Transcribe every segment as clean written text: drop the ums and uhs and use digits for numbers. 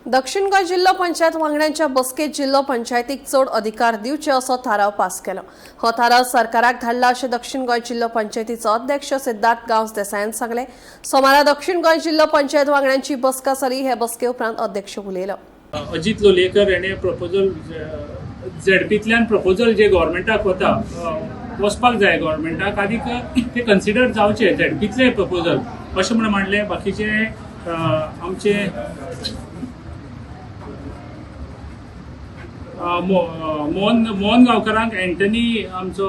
दक्षिण गोंय जिल्लो पंचायत वांगड्यांच्या बसकेत जिल्लो पंचायतीक चड अधिकार दिवचे असो थाराव पास केलो. हो थाराव सरकाराक धाडला अशें दक्षिण गोंय जिल्लो पंचायतीचो अध्यक्ष सिद्धार्थ गांवस देसायान सांगलें. सोमारा दक्षिण गोंय जिल्लो पंचायत वांगड्यांची बसका जाली. हे बसके उपरांत अध्यक्ष उलयलो. अजित लोलयेकर हेणे प्रपोजल, झेडपींतल्यान प्रपोजल जे गव्हर्मेंटाक वता, वचपाक जाय गव्हर्मेंटाक आनीक ते कन्सिडर जावचे झेडपींतले प्रपोजल अशें म्हणून मांडलें. बाकीचे आमचे मोहन मोहन गांवकरांक, एंटनी, आमचो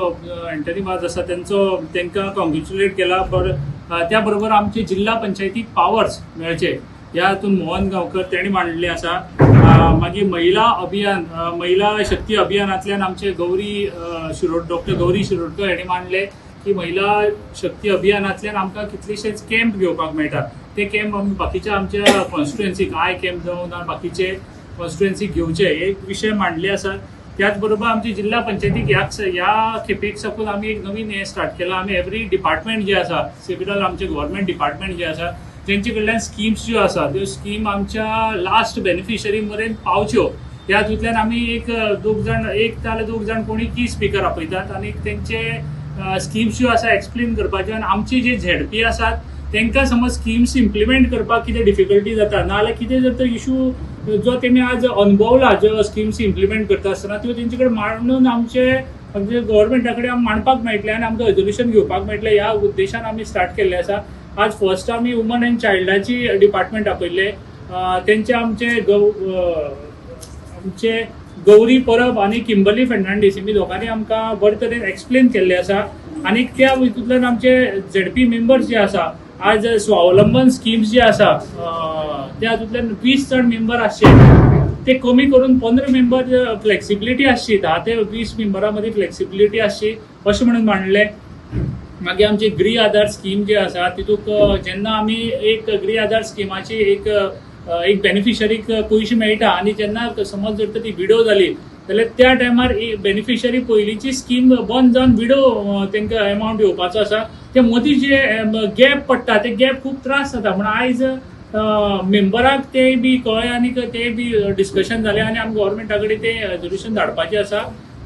एंटनी वाज आसा, तेंचो तांकां कॉंग्रेच्युलेट केला. त्या बरोबर आमचे जिल्हा पंचायतीक पावर्स मेळचे ह्या हातून मोहन गांवकर तेणी मांडलें आसा. मागीर महिला अभियान, महिला शक्ती अभियानांतल्यान आमचे गौरी शिरोड, डॉक्टर गौरी शिरोडकर हेणी मांडले की महिला शक्ती अभियानांतल्यान आमकां कितलेशेच कॅम्प घेवपाक मेळटा. ते कॅम्प आमी बाकीच्या आमच्या कॉन्स्टिट्युएन्सीक, I camp जावं ना बाकीचे कॉन्स्टिट्युएन्सीक घेवचे, एक विशय मांडले आसा. त्याच बरोबर आमची जिल्हा पंचायतीक ह्या खेपेक साकून आमी एक नवीन हें स्टार्ट केलां. आमी एवरी डिपार्टमेंट जे आसा, सेव्हरल आमचे गव्हर्मेंट डिपार्टमेंट जे आसा, तेंचे कडल्यान स्किम्स ज्यो आसा त्यो स्कीम आमच्या लास्ट बेनिफिशरी मेरेन पावच्यो ह्या हातूंतल्यान आमी एक दोग जाण, एक जाल्यार दोग जाण कोणी की स्पिकर आपयतात आनी तेंचे स्किम्स ज्यो आसा एक्सप्लेन करपाच्यो. आनी आमची जे झेडपी आसात तांकां समज स्किम्स इम्प्लिमेंट करपाक कितें डिफिकल्टी जाता, नाजाल्यार कितें जर तर इशू जो तेमी आज अनुभवला ज्यो स्किम्स इम्प्लिमेंट करता आसतना, त्यो तेंचे कडेन मांडून आमचे आमचे गव्हर्मेंटा कडेन आमी मांडपाक मेळटलें आनी आमकां रेजोल्युशन घेवपाक मेळटलें ह्या उद्देशान आमी स्टार्ट केल्लें आसा. आज फर्स्ट आमी वुमन एंड चायल्डाची डिपार्टमेंट आपयल्ले. तेंचे आमचे आमचे गौरी परब आनी किंबर्ली फेर्नांडीस हेमी दोगांनी आमकां बरे तरेन एक्सप्लेन केल्लें आसा. आनी त्या हितूंतल्यान आमचे झेडपी मेंबर्स जे आसा, आज स्वावलंबन स्किम्स जे आसा, त्या हातूंतल्यान 20 जाण मेंबर आसचे ते कमी करून 15 मेंबर फ्लेक्सिबिलिटी आसची, 10 ते 20 मेंबरां मदीं फ्लेक्सिबिलिटी आसची अशें म्हणून मांडलें. मागीर आमची गृह आधार स्कीम जी आसा, तितूक जेन्ना आमी एक गृह आधार स्किमाची एक एक बेनिफिशरीक पयशे मेळटा आनी जेन्ना समज जर तर ती विडो जाली जाल्यार त्या टायमार बेनिफिशरी पयलींची स्कीम बंद जावन विडो तांकां एमावंट येवपाचो आसा. ते मदीं जे गॅप पडटा ते गॅप खूब त्रास जाता. म्हण आयज मेंबराक ते बी कळ्ळें आनी ते बी डिस्कशन जालें आनी आमी गव्हर्मेंटा कडेन ते रेजोल्युशन धाडपाचें आसा.